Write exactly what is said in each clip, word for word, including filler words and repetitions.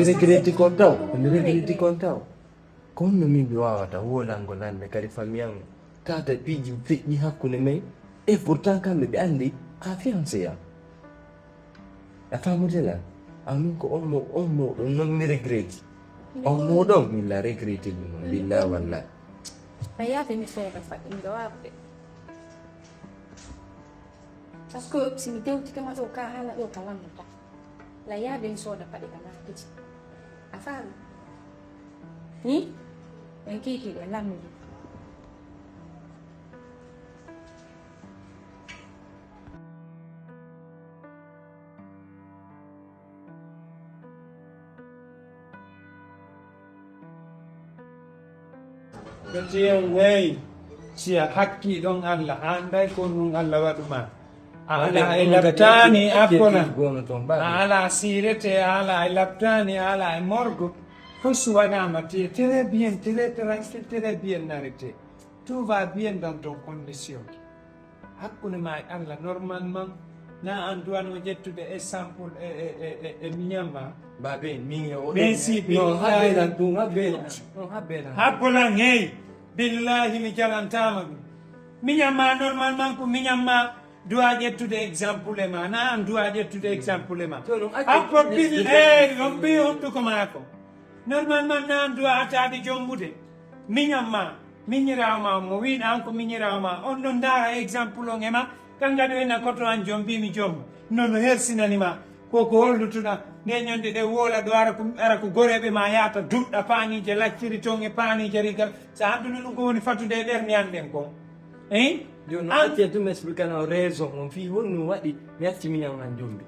Regretti kon taw, mi regretti kon taw. Kono min mi wawata wolangol hannde kadi famille am tata piiji feƴƴi hakkunde men. Et pourtant kamɓe ɓe anndi ka fiancé am. A famude la? Amin ko on mo on mo ɗum noon mi regretti. On mo ɗon min la regretti ɗum noon billa walla. A yaade mi sooda faɗɗi miɗo waawde. Parce que si mi tewtike ma ɗo ka haala ɗo ka wannata. La yaade mi sooda paɗe ka naatiji. A faami? Ni? En kiikiiɗe lammi. Ɓetiyen weyi, si a hakkii ɗon Allah, a annday ko ɗum Allah waɗu ma. A ala e labtaani appola, a ala siirete, a ala e labtaani, a ala e morgo. Tous waɗaama te très bien, très tranquille, très bien arrêté. Tout va bien dans ton condition. Hakkunde ma e Allah normalement na an duwano ƴettude exemple e e e e miñam ma. Babe min e o mais si non habbe lan ɗum habbe lan non habbe lan. Happolan hey, billahi mi jalantama ɗum. Miñam ma normalement ko miñam ma duwa ƴettude exemple e ma na an duwa ƴettude exemple e ma. Happo billahi on mbi honɗuko maako. Normalement na an duwa ataade jombude. Miñam ma miñiraawo ma mo wiɗa an ko miñiraawo ma on ɗon ndaara exemple on e ma. Kan ngaɗo ena koto an jom mbimi jom nono hersinani ma. Ko ko hollutuɗa nde ñande ɗe woola ɗo ara ko ara ko goreɓe ma yaata duɗɗa paanije lacciri ton e paanije rigal. Sa annduno ɗum ko woni fatude e ɓerni an ɗen kon. Eyi. Jooni noon acce tum expliqué no raison on fii honno waɗi mi acci miñam an jombi.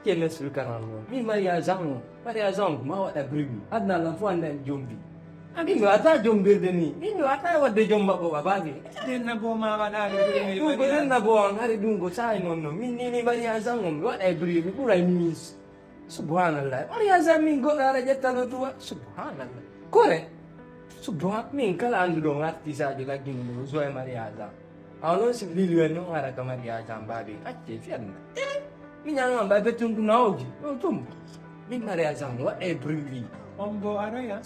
Quel explicaran non? Mi mariage an o mariage an ko ma waɗa bruit. Aduna lan fof annda en jombi. Ami mi wata jombirde ni. Min mi wata wadde jomba ko babaɓe. Denna bo ma waɗade bruit. Ɗum ko denna bo an hari ɗum ko sahi noon noon min ni mi mariage an o mi waɗa e bruit mi ɓuura e mis. Subhanallah mariage an min goɗɗo ara ƴettano tuwa subhanallah. Kore. Subhan min kala annduɗo on artisajo laggino ɗo so e mariage an. Aw noon si lili en noon ara ka mariage am mbaabi acce fenna. Min ñaama mbaabi ɓe tundu nawji ɗo tum. Min mariage am waɗa e bruit. On bo aroya.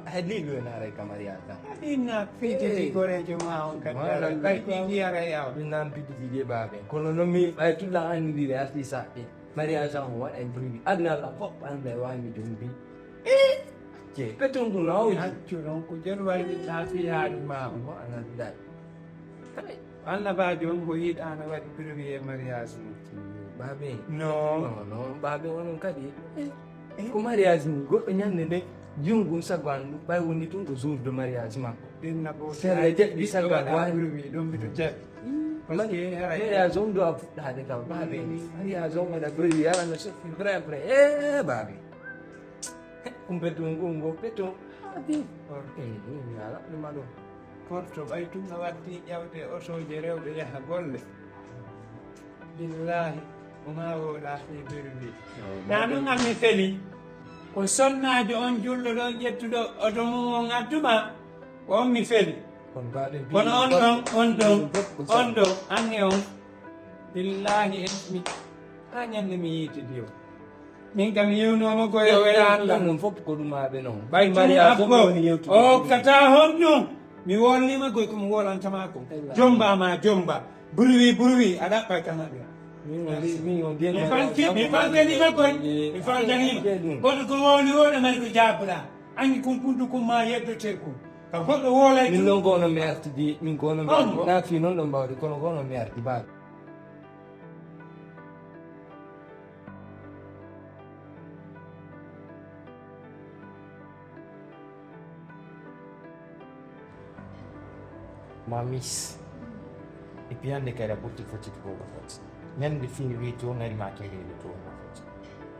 Hay lili en ara ka mariage am. Inna fititi gorejo ma on kadi ara kay ɗiɗi ara yaw. Min nan biddi ɗiɗi baabe kono noon mi ɓay tulla anndiri artiste aɓɓe. Mariage am waɗa e bruit aduna la fof anda e wami jombi. Je ɓe tundu nawji. Accu ɗon ko jol wayni lafiyaari ma on. Mo anandaɗi. Annabajo on ko yiɗaano waɗi premier mariage mum. Babe. Non. Non non babe onon kadi. Ko mariage mum goɗɗo ñande nde jungo sago an ɗum ɓay woni tun ko jour de mariage makko. Ɗinna ko sere jeɗɗi sago an wawi ɗum mito jeɗɗi. Mariage on dowa fuɗɗade kam babe. Mariage on waɗa premier yara no soffi vrai vrai e babe. Kumpe dungu ngo peto. Adi. Ala ɗuma ɗo. Porto ɓay tun a watti ƴawde otoje rewɓe yaha golle. Billahi o ma woɗa fi berwi. Na ɗum an mi feli. Ko sonnajo on julɗo ɗon ƴettuɗo oto mum on adduma. Ko on mi feli. Kono on ɗon on ɗon on ɗo anne on. Billahi en mi ha ñande mi yiitidi o. Min kam yewnoma koye o wela Allah ɗum fof ko ɗumaɓe noon ɓay mariage o kata honno. Mi wolnima koye komi wolantama ko. Jomba ma jomba. Bruwi bruwi a ɗaɓɓay kanaɓe. Mi fanke mi fankenima koye mi fankenima. Kono ko wowli woɗa mari ko jabuɗa. Angi kun kundu kun ma yeddete kun. Ka goɗɗo wolay min noon ko onon mi artidi min ko onon mi artidi na fi noon ɗon mbawde kono ko onon mi arti baɗo. Mamis. E piyande kadi a ɓurti focciti ko ko foti. Ñande fini wi to ngari ma kegele to ko foti.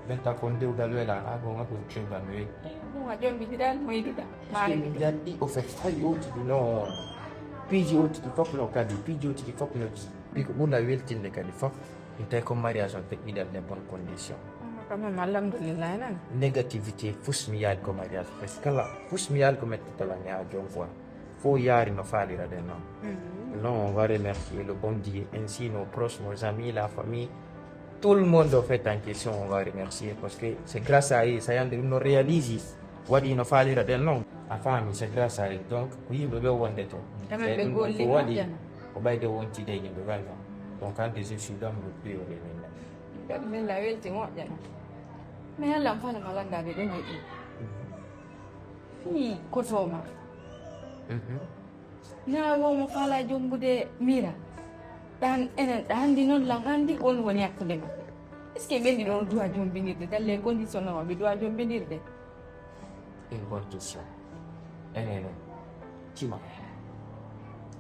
Benta kon dewdal wela na go ngako cewdal no weli. Ɗum a jombi hiɗan mo yiɗuɗa. Min jaddi o fe fay o tigi no. Piiji o tigi fof no kadi piiji o tigi fof no. Ɓi ko ɓurɗa weltinde kadi fof. Te ko mariage on feƴƴiɗen les bonnes conditions. Quand même alhamdulillah nan. Négativité fus mi yaali ko mariage parce que kala fus mi yaali ko mettitala mi ha jon quoi. Fo yaari no faalira ɗen noon. Non on va remercier le bon Dieu ainsi nos proches nos amis la famille. Tout le monde, au fait, en question, on va remercier parce que c'est grâce à eux, ça y est, nous réalisons. Waɗi no faalira ɗen non. A faami, c'est grâce à eux. Donc, ko yimɓe ɓe wonde to. Quand même, ɓe golli ko waɗi moƴƴana. Ko ɓayde wontide e yimɓe, vraiment. Donc, hannde, je suis l'homme le plus heureux de ma vie. Kadi min la welti moƴƴana. Mais Alla am fana ma lanndaade ɗum e ɗum. Fii kotooma. Mhm. Na womo faala jombude mira. Ɗan enen ɗa anndi noon lan anndi on woni hakkunde maɓɓe. Est-ce que ɓenndi ɗon duwa jombinirde? Dalle condition no ɓe duwa jombinirde. Une bonne question. Enen tima.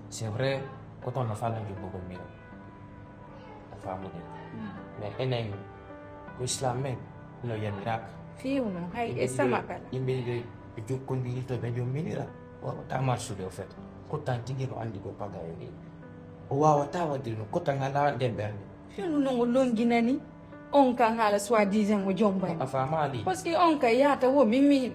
C'est vrai, ko toon no faala jombugol mira. A faamude. Mais enen ko Islam men no yamiraaka. Feewno, hay e sama kala. Yimɓe ɓe ɓe jokkondiri to ɓe jomminira. Wawata marsude o fet. Ko tan tigi no anndi ko paga e ni. O wawata waɗde no ko tan alaa nden ɓernde. Feewno no o longinani. On kan haala soi-disant o jombani. A faamaali. Parce que on kan yahata wo min mi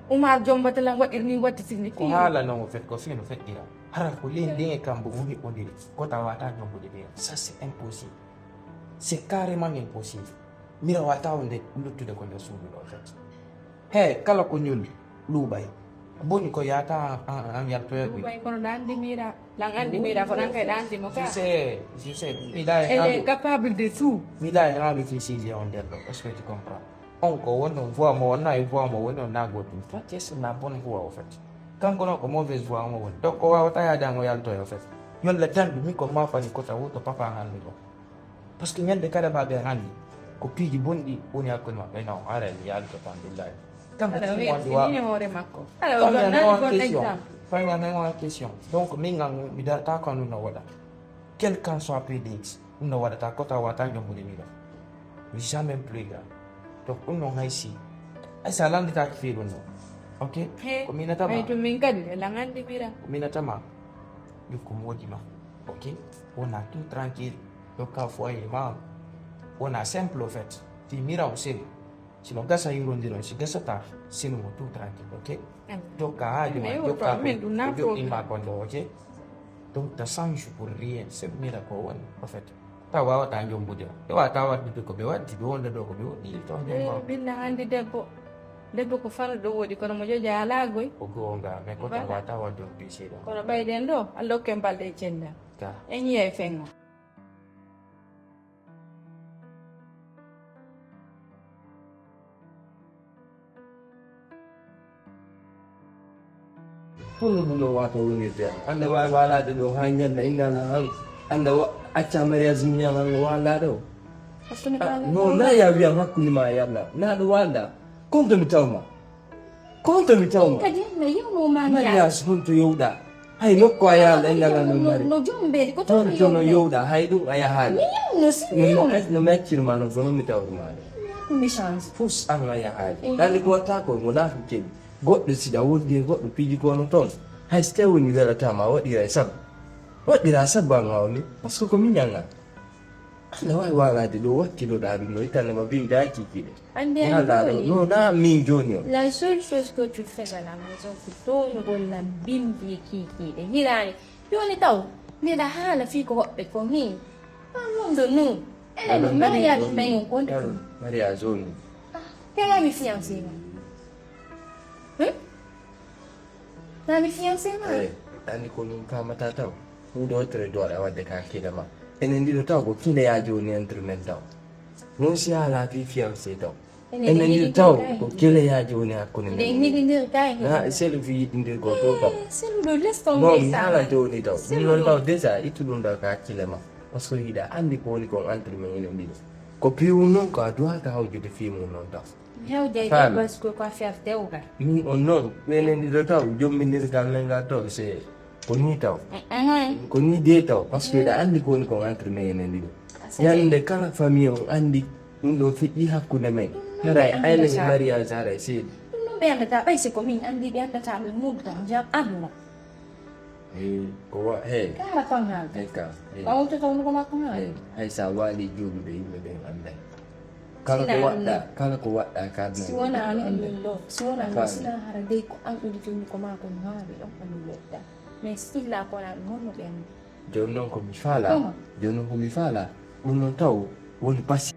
Umar jombata lan waɗir ni waɗtitir ni. Ko haala non o fet ko fii no feƴƴira. Hara ko len nden e kambo woni o ndiri. Ko tawata jombude ɓe. Ça c'est impossible. C'est carrément impossible. Mira wata wonde luttude ko nder suudu ɗo tati. He kala ko ñoli luuɓay. Boni ko yata an an yaltoya ɗum. Luuɓay kono ɗa anndi mira. Lan anndi mira ko ɗan kay ɗa anndi mo ka. Je sais, je sais. Miɗa e Elle est capable de tout. Miɗa e haali fi siji on nder ɗo. Est-ce que tu comprends? On ko woni on voix mo wonna e voix mo woni on na gotum. Pas question na bonne voix au fait. Kanko non ko mauvaise voix mo woni. Donc ko wawata yaade an o yaltoya au fait. Yolla dandu mi ko mafani ko taw to papa ngalmi ko. Parce que ñande kala ma ɓe anndi ko piiji bonɗi woni hakkunde maɓɓe. Non, ara mi yalto tan billahi. Kanko ɗum wonde wa- Hoore makko. Fami an on question. Fami an on question. Donc min ngan mi darata ko ɗum no waɗa. Quel qu'en soit P D X, ɗum no waɗata ko taw wata jombude mira. Jamais plus grand. Donc ɗum non hay si. Ay sa landitaki fi ɗum non. Ok? Ko minatama. Ay to min kadi e langandi mira. Ko minatama. Ɗum ko moodi ma. Ok? Wona tout tranquille. Jokka foyer ma. Wona simple au fait. Ti mira o selu. Si no gasa yurondiro, si gasata, selu mo tout tranquille, ok? Jokka haajo ma, jokka ko joɗɗinma kon ɗo, ok? Donc ta change pour rien, c'est mira ko woni, au fait. Ta wawata jombude o. E wata waddude ko ɓe waddi, ɓe wonda ɗo ko ɓe woni, to jomba. Billa hande debbo. Debbo ko fano ɗo woɗi, kono mo joja ala goy. Ko goonga, mais ko ta wata wadde on pisi ɗo. Kono ɓayɗen ɗo, Allah hokke balɗe e cenda. En yiya e fengo. Kono ɗum ɗo wata wonirde an. Anda wawi walaade ɗo ha ñande innana an. Anda acca mariage miñan an no walaade o. No na ya wiyam hakkunde ma e Allah. Na ɗo walda. Konto mi tawma. Konto mi tawma. Kadi no yewno ma mariage honto yewɗa? Hay nokku a yaala e ngalano mari. No jombeede ko toon tono yewɗa hay ɗum a yahaali. No meccirma no gono mi tawrumaade. Fus an a yahaali. Ɗande ko watta ko mo laafi kedi. Goɗɗo siɗa wondi e goɗɗo piiji kono toon. Hay so tawi woni welatama waɗira e sabu. Waɗira sabu an hawni. Parce que ko miñanga. Alla wawi walaade ɗo wakkiloɗa ɗum no ittande ma bimbi ha kikiɗe. Andi andi wala ɗo no na min joni o. La seule chose que tu fais à la maison ko townugol lam bimbi e kikiɗe hirani. Joni taw mbiɗa haala fii ko woɓɓe ko min. An wonde nun enen mariage men on konti. Mariage o nun. Kelami fiancé ma. Nami fiancé ma. Eyi, anndi ko min paamata taw. Ɗum ɗo tere doole wadde ka kile ma. Enen ɗiɗo taw ko kileyaaji woni entre men taw. Non si haala fi fiancé taw. Enen ɗiɗo taw ko kileyaaji woni hakkunde men. Nden yiɗindir kay. Na selu fi yiɗindir ko to taw. Selu ɗo les ton. Non mi haalante woni taw. Min non taw déjà ittu ɗum ɗo ka hakkille ma. Parce que hiɗa anndi ko woni kon entre men enen ɗiɗo. Ko piwu non ko a duwata hawjude fi mum non taw. Hewde e debbo ko ko affaire dewgal. Min on noon ɓenen ɗiɗo taw jomminirgal men ngal toon se ko ni taw. Ko ni de taw parce que ɗa anndi ko woni kon entre men enen ɗiɗo. Ñande kala famille on anndi ɗum ɗo feƴƴi hakkunde men. Haray ayna e mariage haray seedi. Ɗum ɗum ɓe anndata ɓay si ko min anndi ɓe anndata min mudda jam aduna. Ko wa hey. Kala kon haalde. Hey ka. Ɓawto tawnugo makko haalde. Hay sa waali juuluɓe yimɓe ɓen annday. Kala ko waɗɗa kala ko waɗɗa ka si wona an min ɗo si wona mi sina hara dey ko an ɗum jonni ko ma kon haaɓe ɗon ko mi wedda mais silla kona ɗum honno ɓe anndi. Jooni noon ko mi faala jooni noon ko mi faala ɗum noon taw woni pasi.